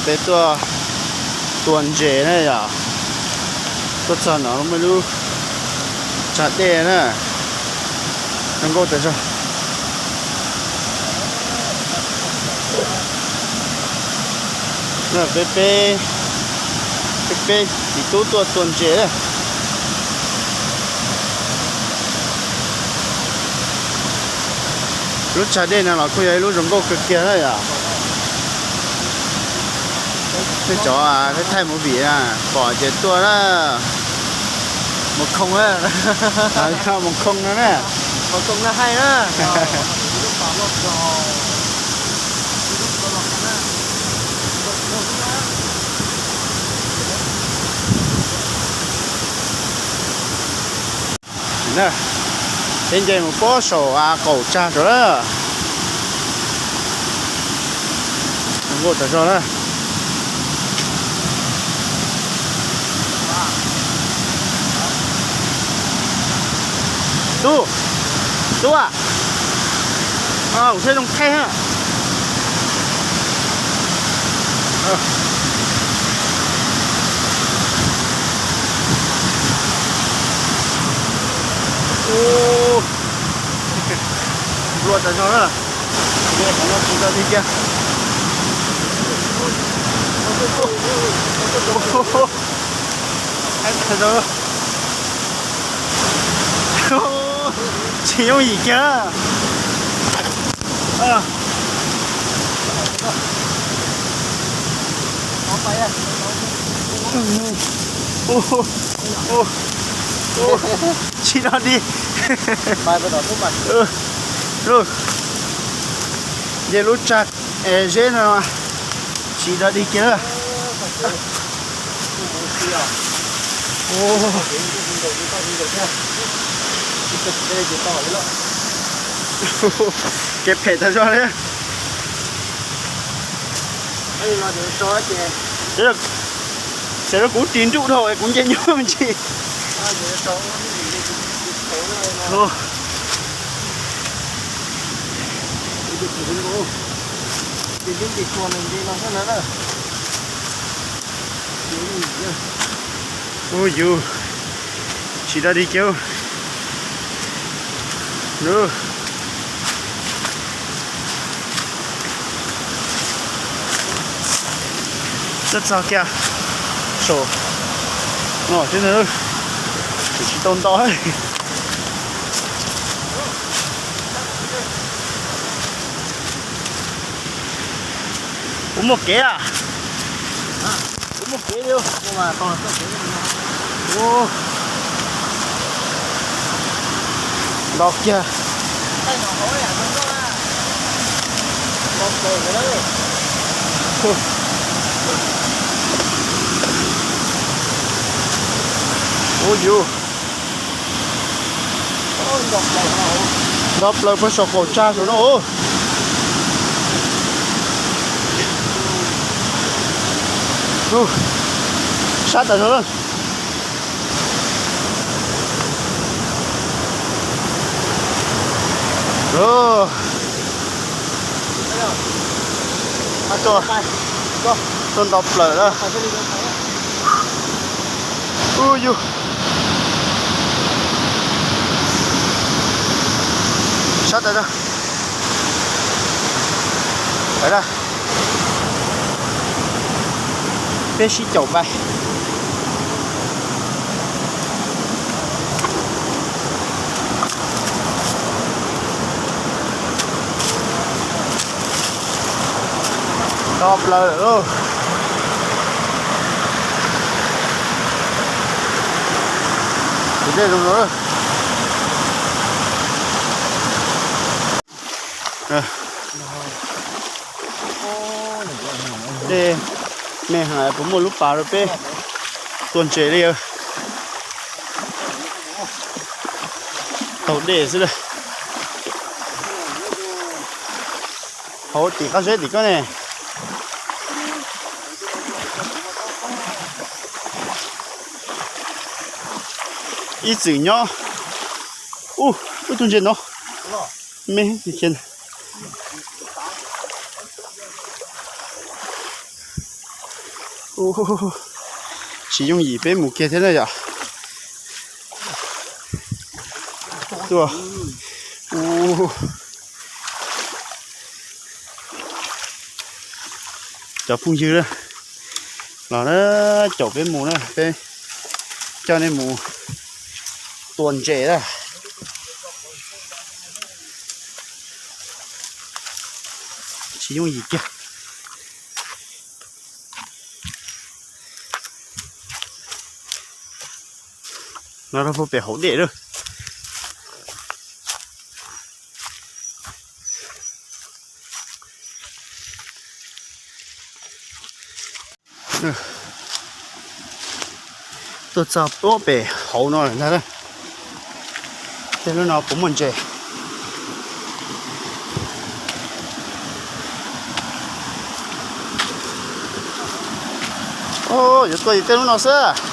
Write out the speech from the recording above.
Peb tuaj tua ntses na yom. Tuaj txog no muaj lub tsag dej na. Zoo nkauj tas zog. Peb, peb, peb txiv tub tuaj tua ntses. Lub tsag dej no los kuj yog ib lub zoo nkauj kawg kiag na yom. Nej cov thaij movie na, pom ces tuaj na. Mus khoo na. Mus khoo no na. Peb nce mus pob saum qaum tsag rau na. Nkauj tas zog na. Tub, tub a, kuv saib zoo thaij ha. Nplua tas zog na. Qhov no tsis nto dig kiag. Tsis yooj yim kiag. Tsis nto dig. Ces lub tsag zeb no tsis nto dig kiag. Kev phem tas zog li. Xav rau kuv ris nruj dhau es kuv nce nyob me ntsis. Ua yus, tsis nto dig kiag. Txog kiag saum no xwb na, tsis tau nto. Kuv muaj kev a. Kuv muaj kev li. Nto kiag. Ua yus, nto plaws puag saum qaum tsag saum no. Sab tas zog. Tuaj nto plaws na. Ua yus, sab tas zog. Peb sib caum pais. Nto plaws lawm lauj. Tus dej zoo no. Dej me heev, puas muaj lub pas rau peb tua ntses li. Taug dej xwb na. Hauv tim qab zeb tim ko ne. Ib txwm nyob. Ub, ib tug ntses no. Me. Ua, tsis yooj yim peb mus kiag thiab na yom. Tuaj. Ua, cov phooj ywg na, los na, caum peb mus na, peb coj nej mus tua ntses na. Tsis yooj yim kiag. No rau puag pem hauv dej lawm. Tuaj txog puag pem hauv no lawm ntag na. Tej lub no puas muaj ntses? Yuav tuaj yim tej lub no xwb.